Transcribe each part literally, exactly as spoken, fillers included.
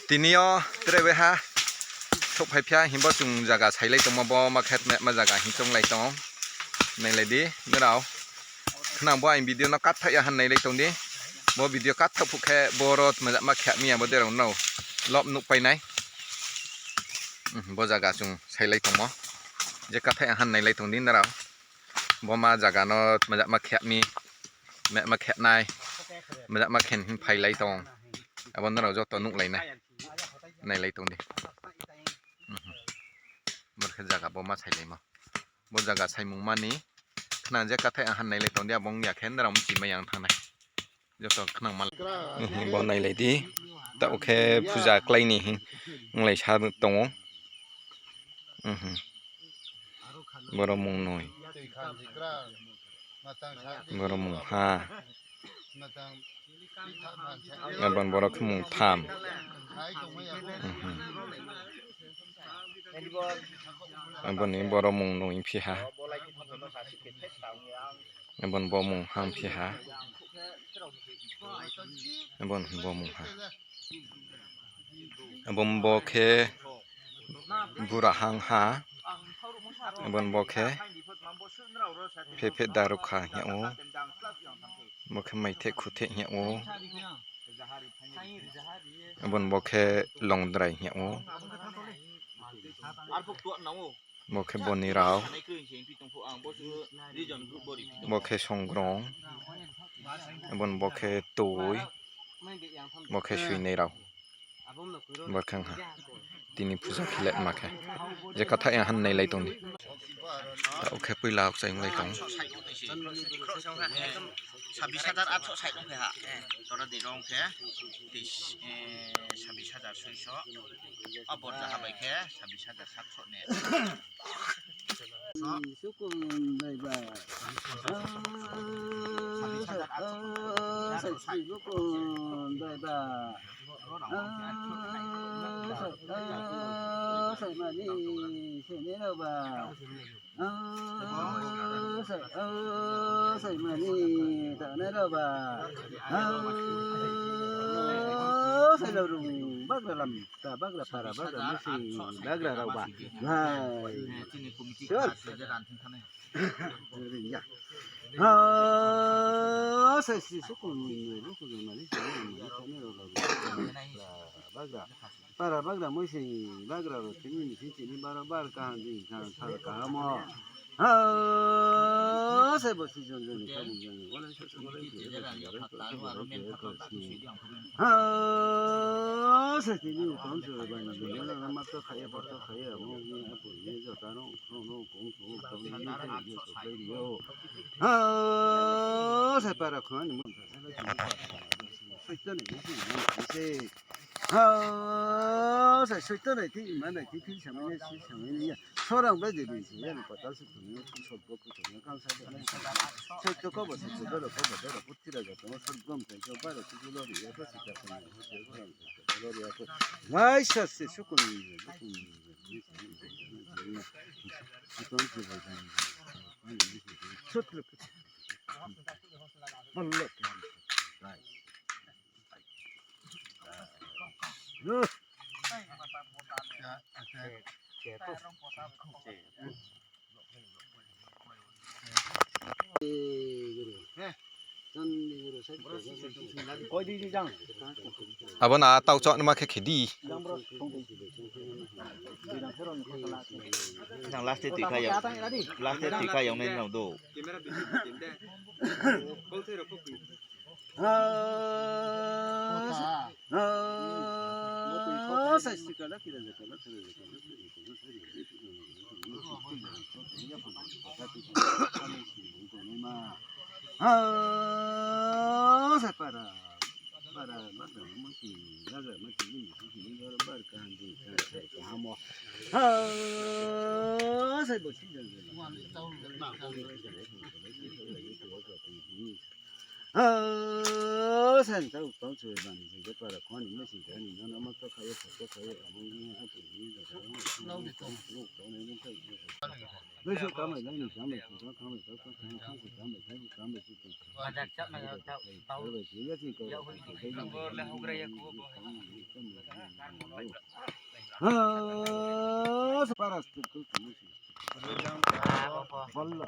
Tini yo tre beha souhphai phi ya himba chung zaga sailai tongmo bo ma khe tma zaga hing chounglai tong. Nailai di nrao. Khnang bo aini video no kathaoh ya han nailai tong di. Bo video kathaoh phuh khe boro tma zaga ma khe mi ya bo derao nrao lob nuhpai nai. Bo zaga chung sailai tongmo. Je kathaoh ya han nailai tong di nrao. Bo ma zaga no tma zaga ma khe mi, ma khe nai, tma zaga ma khe hing phailai tong. Abo nrao joto nuhlai nai, nailai tong di. Bo khe zaga bo ma sailaimo. Bo zaga saimung mani. Khnang je kathaoh ya han nailai tong di, abo ong ya khe nrao mchi mai yang thanng nai. Joto khnang ma. Bo nailai di. Taoh khe puja klái ni hing onglai sa tong ou. Boro mung noi. Boro mung ha. Abo ni boro khe mung tham. Abo ni boro mung noi phi ha. Abo ni bo mung ha phi ha. Abo ni bo mung ha. Abo ni bo khe bura hang ha. Abo ni bo khe phephe darukha hing yag ou. Bo khe maitheh khutheh hing yag ou. Abo ni bo khe longdrai hing yag ou. Bo khe boni rao. Bo khe songrong. Abo ni bo khe toi. Bo khe soinai rao. Bo khe ong ha. Tini puja khe le ma khe. Je kathaoh ya han nailai tong di. Taoh khe poila kchai onglai tong. Sabbish hajar aatso sait ong khe ha. Tora di rong khe, tis, eh, sabbish hajar soiso. Abor jaha bai khe sabbish hajar satso ne. Sukun daiba. Sukun daiba. Sai mani, sai ni rao ba. Sai mani, ta nai rao ba. Sai lo rung bagra lam, ta bagra para, bagra musi, bagra rao ba. Hai. Sure. Ya. Ha, sa si sukun ni, sukun ni mani, sukun ni mani, sani rao rao, bagra, para bagra, muisi bagra rao, tini ni sini bara bar kaham, di kaham, sal kaham o. Ha, sa bo si jon jon, kaham jon, wala sa sa wala sa. Ha, sa tini ni kaham sa ba ni, wala ma to khaya, pa to khaya, mo ni, apo ni, jo ta no. Ha, sai para khna ni mo. Soito nai ni si, ha, sai soito nai ti, ma nai ti, ti samai nai si, samai nai ya. Sorang bai de bi si, ya ni patal si tu ni, ku sot bo ku tu ni, kan sa de. Soito ko bo, soito ko bo, ko bo, ko bo, puti ra ga to, sot gom tai ko, ba ra ti lo ri ya, ko si ta ko ni, ko si ta ko ni, lo ri ya ko. Lai sa si, su ko ni, su ko ni. Abo na tau chouh nima khe khe di. Nang last day tui kha yag, last day tui kha yag nai nang do. Ha, san tau tau se ban se je para khon ni si ga ni na ma to khaye, to khaye, amo ni a tu ni da. Doi so kamai lai ni kamai, su kamai, tau kamai, tau kamai, su kamai, tau kamai, su kamai. Ajak chak na tau, tau. Tau le si ya si ko. Number le hogra ya ko bo. Ha, se para se tu tu ni. Balla.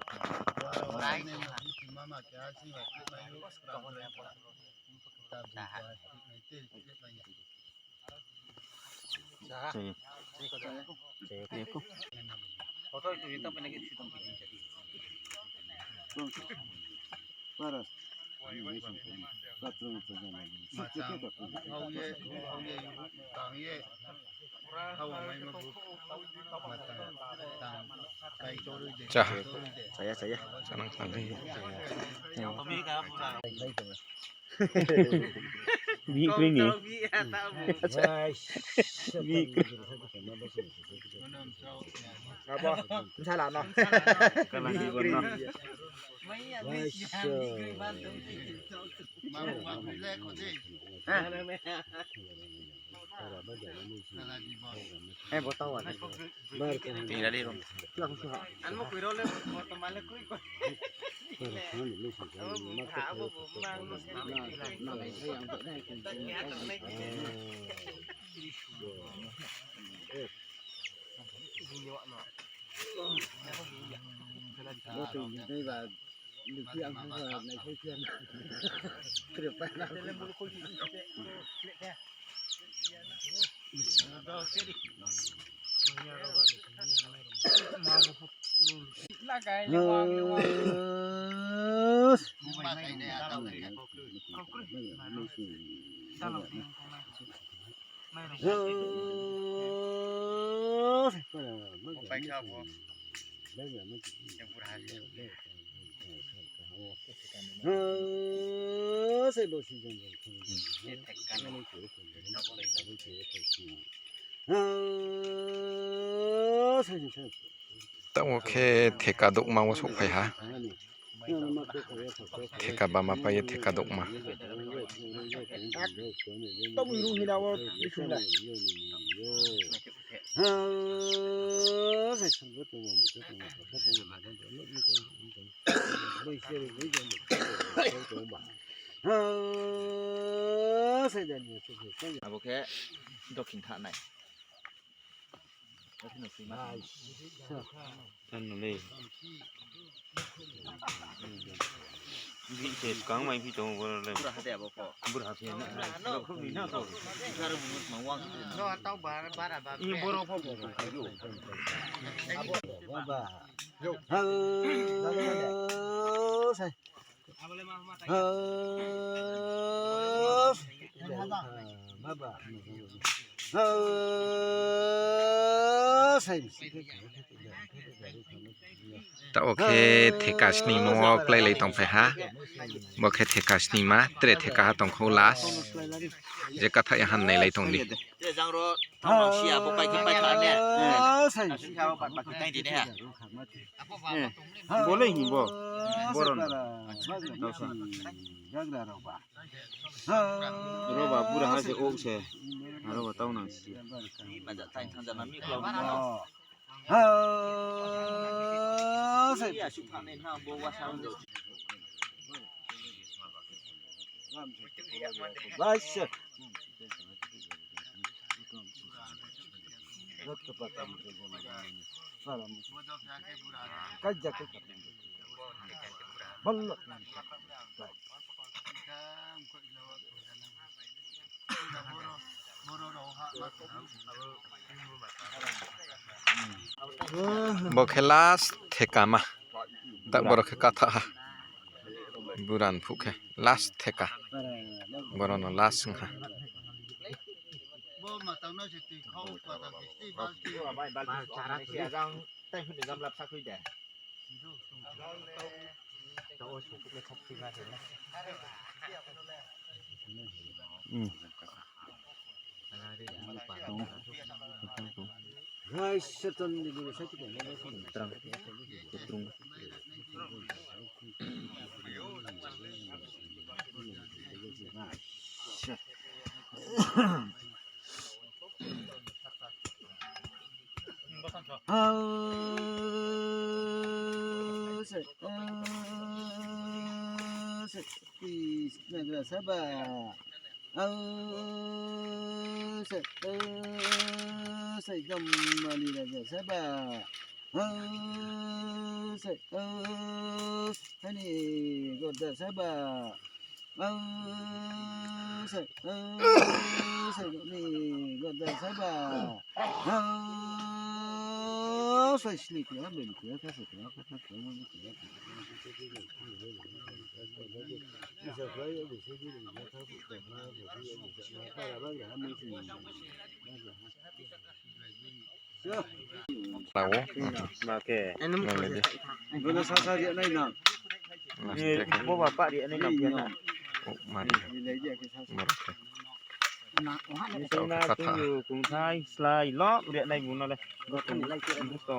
Cha. Saya, saya. Sanang tang. Bi kri ni. Bi kri. Abo, salah no. Bi kri. Eh, bo tau ah. Tinggal di rum. Taoh wo khe theka douhma wo souhphai ha. Theka bama pai ye theka douhma. Abo khe dokhin thanai. Ano le. Bi se skang mai phi tong boro le. Bura hade abo pho. Bura hade na. Bura hade na. Ni boro pho bo. Baba. Yo. Halo. Sai. Taoh wo khe theka snimo wo kláilai tongphai ha. Bo khe theka snima, tre theka ha tongkho last. Je katha ya han nailai tong di. Bo le hing bo. Boro no. Roba bura ha se ok se. Roba tau nang si. Bo khe last thekama. Tak boro khe katha ha. Buran phuh khe last theka. Boro no last wngkha. Sai, sai, jom mani raja saba. Sai, sai, hani gorda saba. Sai, sai, ni gorda saba. Sai, sli kya, ben kya, ka sa kya, ka sa kya, man kya. Tawo. Ma khe. Nang le di. Bo no sa sa ri nai na. Mas Ye, khe. Bo ba pa ri nai na. O, mari. Ni lai di khe sa sa. Mari khe. Ni sa na kata. Kung thai, slái, lo, ri nai bu no le. Bo kung, bu to.